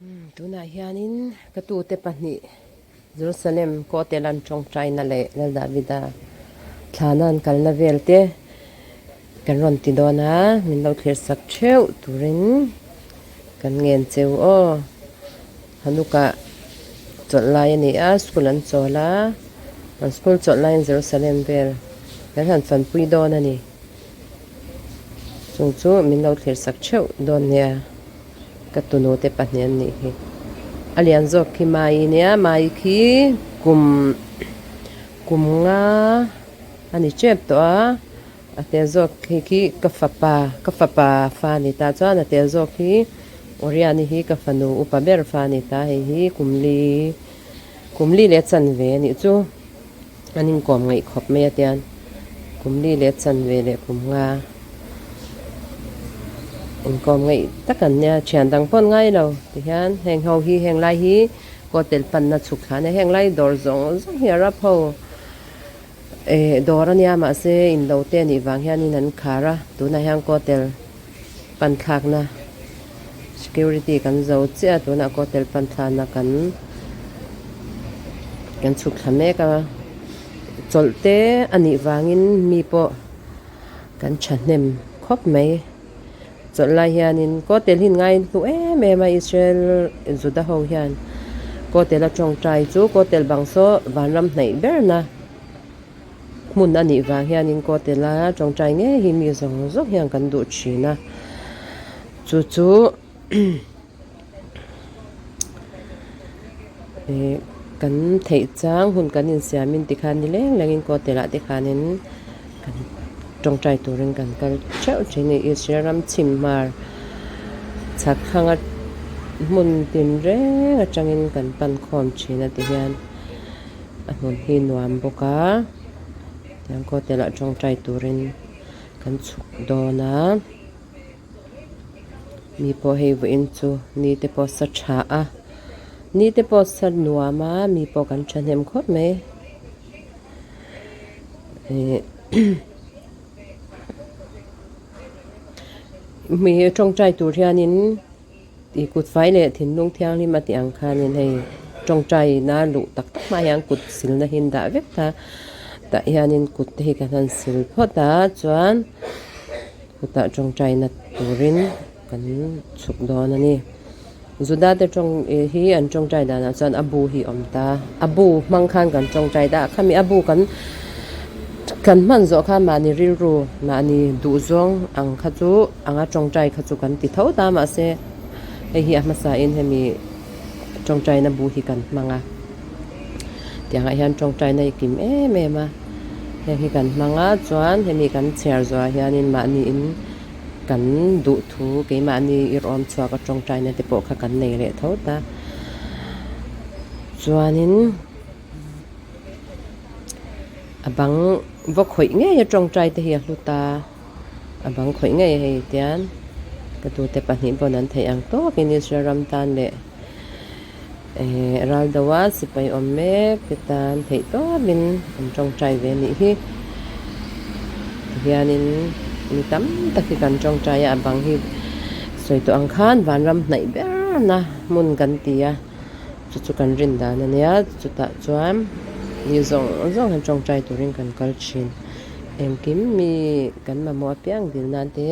Tunah hianin ka tute pahnih Jerusalem Kawtel an tawngtaina leh Lal Davida thlana an kalna vel te kan rawn ti dawn a, min lo thlir sak theuh turin kan ngen cheu aw. Hanukkah chawlh lai a ni a, school an chawl a, an school chawlh laiin Jerusalem vel kan han fanpui dawn a ni. Chung chu min lo thlir sak theuh dawn nia. Ka tunu te pahnih an nih hi. A lian zawk khi Mai nia, Mai khi kum kum nga a ni tep tawh a, a tel zawk khi khi ka fapa ka fapa fa a ni ta chuan a tel zawk hi Oriani hi ka fanu upa ber fa a ni ta hei hi kum li kum li leh chanve a nih chu an inkawm ngaih khawp mai a tian kum li leh chanve leh kum nga inkawm ngaih tak an nia thian dang pawh an ngai lo tihian heng ho hi heng lai hi kawtel panna chhuk thla a nia heng lai dawr zawng zawng hi a rap ho eh dawr a nia mahse in lo te a nih vang hianin an khar a tunah hian kawtel pan thlakna security kan zo chiah a tunah kawtel pan thlakna kan kan chhuk thla mek a chawlh te a nih vangin mi pawh kan thahnem khawp mai chawlh lai hianin kawtel hi ngai hnu em em a Israel Juda ho hian kawtel a tawngtai chu kawtel bang saw vanram hnaih ber na hmun a nih vang hianin kawtel a tawngtai ngei hi mi zawng zawng hian kan duh thin a chu chu Ih kan theih chang hun kan insiamin tikhan ni leng lengin kawtelah te khanin kan tawngtai turin kan kal theuh thin a ni. Israel ram chhim hmar chhak thlanga hmun tin reng atangin kan pan khawm thin a ti hian a hmun hi nuam bawk a tiang kawtelah tawngtai turin kan chhuk dawn a. Mi pawh hei vawiin chu ni te pawh sa tha a ni te pawh sa nuam a mi pawh kan thahnem khawp mai ihh mi tawngtai tur hianin ih kut fai leh thinlung thianghlim a tih ang khanin hei tawngtai na luh tak tak hma hian kut silna hi an dah vek ta tah hianin kut te hi kan han sil phawt a chuan. Chutah tawngtaina turin kan chhuk dawn a ni. Juda te tawng hi an tawngtai danah chuan a bu hi a awm ta. A bu hmang khan kan tawngtai ta a, khami a bu kan kan hman zawh khan mahni rilru mahni duhzawng ang kha chu anga tawngtai kha chu kan ti tho ta mahse hei hi a hmasain hemi tawngtaina bu hi kan hmang a. Tiangah hian tawngtaina i kim em em a, heng hi kan hmang a chuan hemi kan chhiar zuah hianin mahniin kan duh thu keimahni irawm chhuak a tawngtaina te pawh kha kan nei leh tho ta chuanin a bang va khawih ngei a tawngtai te hi a hlu ta a bang khawih ngei hei tian ka tute pahnih pawn an theih ang tawkin Israel ram tan leh. Ehh ral do a sipai awm mek te tan theih tawpin an tawngtai ve anih hi tihianin mi tam tak hi kan tawngtai a a bang hi sawi tawh ang khan vanram hnaih ber na hmun kan ti a chu chu kan rin dan a nia chutah chuan mi zawng zawng han tawngtai turin kan kal thin engkim mi kan mamawh apiang dil nan te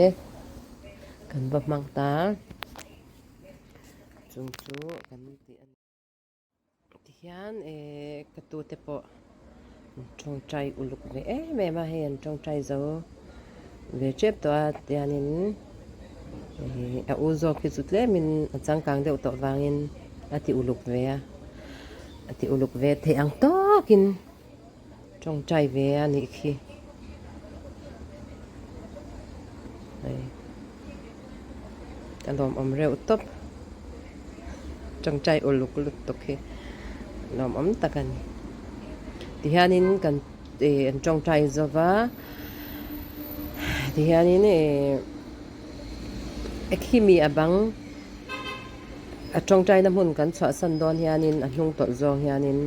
kan va hmang ta. Chung chu kan tih a ni. Tihian eh ka tute pawh an tawngtai uluk ve em em a, hei an tawngtai zo ve tep tawh a tianin eh a u zawk hi chu tlemin a changkang deuh tawh vangin a ti uluk ve a, a ti uluk ve theih ang tawkin tawngtai ve a nih khi. Hei ka lawmawm reuh tawp tawngtai uluk lutuk hi lawmawm tak a ni tihianin kan ih an tawngtai zo va tihianin ih khimi a bang a tawngtaina hmun kan chhuahsan dawn hianin a hnung tawlh zawng hianin.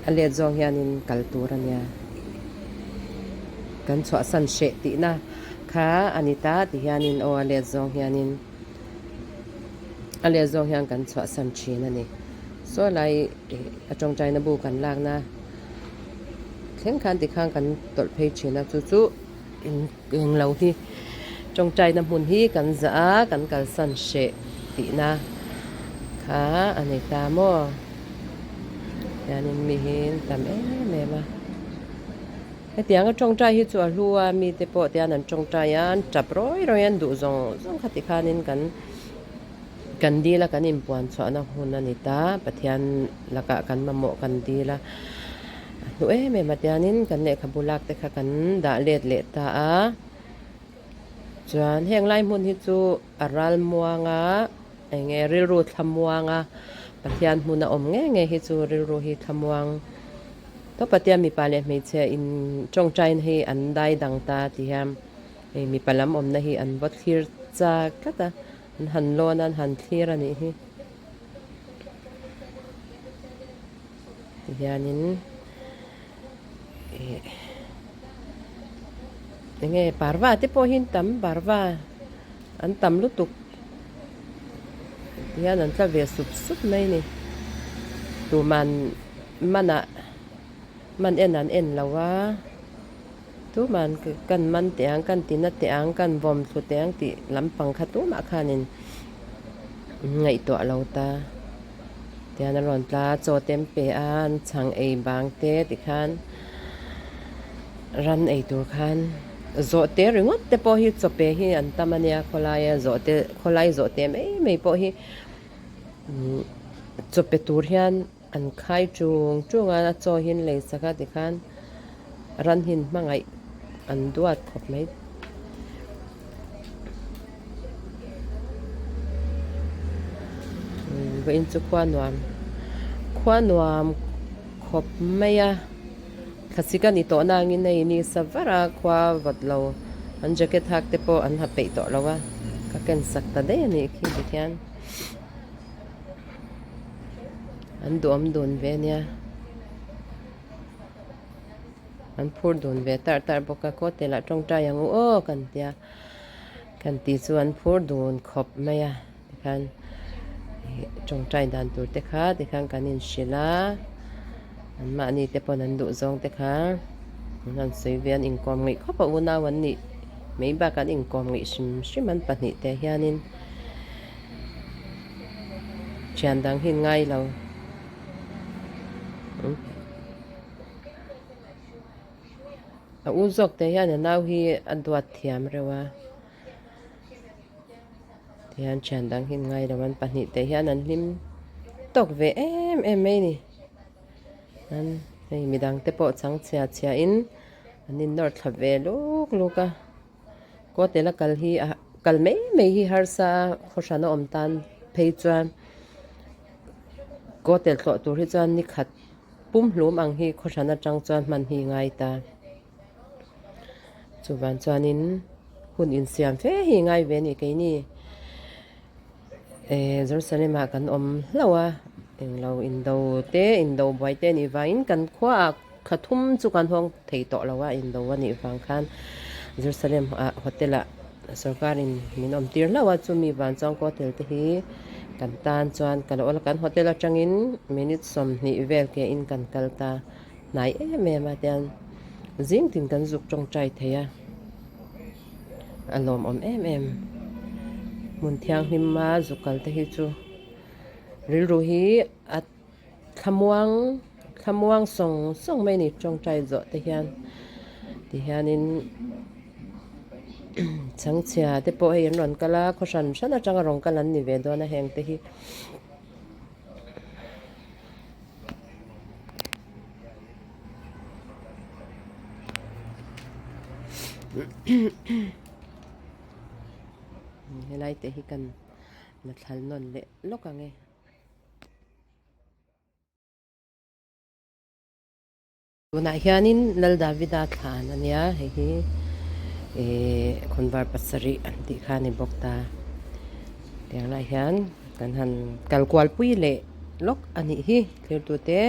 A let zawng hianin kal tur a nia. Kan chhuahsan hreh tihna kha a ni ta ti hianin aw a let zawng hianin. A leh zawng hian kan chhuahsan thin a ni. Saw lai a tawngtaina bu kan lakna thleng khan tikhan kan tawlh phei thin a, chu chu englo hi tawngtaina hmun hi kan zah a, kan kalsan hreh tihna kha a ni ta maw. Hianin mi hi an tam em em a. Hetianga tawngtai hi chu a hlu a, mite pawh tian an tawngtai a, an tap rawi rawi a, an duh zawng zawng kha tikhanin kan kan dil a, kan inpuan chhuahna hun a ni ta, Pathian lakah kan mamawh kan dil a, a hnu em em a tianin kan lehkhabu lak te kha kan dah let leh ta a, chuan heng lai hmun hi chu a ral muang a, eng nge rilru thlamuang a, Pathian hmun a awm ngei ngei hi chu rilru hi thlamuang. Ka Pathian mipa leh hmeichhia in tawngtaina hi an dai dang ta ti hian hei mipa lam awmna hi an va thlir chak tlat a, an han lawn a an han thlir a nih hi. Ti hianin ih enge parva te pawh hi an tam parva an tam lutuk. Tihian an tla ve sup sup mai a ni. Tuman manah man en an en lo a, tuman kan man teh ang, kan tina teh ang, kan vawm thlu teh ang tih lampang kha tumah khanin ngaihtuah lo ta. Tihian a rawn tla a, chaw te an pe a, an chhang ei bang te tikhan ran ei tur khan. Zawhte ringawt te pawh hi chawpe hi an tam a nia khawlaia zawhte khawlai zawhte mai mai pawh hi chawpe tur hian an khai chung chung a a chaw hi an lei sak a tikhan ran hi an hmangaih an duat khawp mai. Vawiin chu khua nuam khua nuam khawp mai a. Thlasik a ni tawh nangin hei ni sa var a, khua vawt lo an jacket hak te pawh an ha peih tawh lo a, ka ken sak ta daih a nih khi tikhian an duhawm dun ve ania, an phur dun ve tarh tarh bawk a, kawte lah tawngtai ang u aw kan tia, kan tih chu an phur dun khawp mai a tikhan ih tawngtai dan tur te kha tikhan kan inhrilh a. An mahni te pawn an duh zawng te kha an han sawi ve a, an inkawm ngeih khawp a unau an nih mai bakah an inkawm ngeih hrim hrim an pahnih te hianin thian dang hi an ngai lo. A u zawk te hian a nau hi a duat thiam reuh a, tihian thian dang hi an ngai lo an pahnih te hian an hlim tawk ve em em mai a ni. An hei midang te pawh chang chhia chhia in an in nawr thla ve luk luk a kawtela kal hi a kal mai mai hi harsa a khaw hran a awm tan phei chuan kawtel tlawh tur hi chuan ni khat pum hlum ang hi khaw hran atang chuan hman hi ngai ta chuvang chuanin hun insiam fe hi ngai ve a ni keini. Eh Jerusalem ah kan awm hlauh a englo indo te indo buai te anih vangin kan khuaah thla thum chu kan hawng thei tawh lo a indo anih vang khan Jerusalem ah hotel ah sorkar in min awm tir hlauh a chumi van chuan hotel te hi kan tan chuan ka lo kan hotel atangin minute 20 vel ke in kan kal ta hnai em em a tian zing tin kan zuk tawngtai thei a. A lawmawm em em. Hmun thianghlim a zuk kal te hi chu rilru hi a thlamuang thlamuang sawng sawng mai a ni tawngtai zawh te hian ti hianin chhangchhia te pawh hei an rawn kal a khaw hran hran atanga rawn kal an ni ve dawn a heng te hi. Helai te hi kan la thlal nawn leh lawk ang e. Tunah hianin Lal Davida thlan a nia hei hi ihh khawnvar pasarih an tih kha a ni bawk ta. Tiang lai hian kan han kal kual pui leh lawk a nih hi thirtute.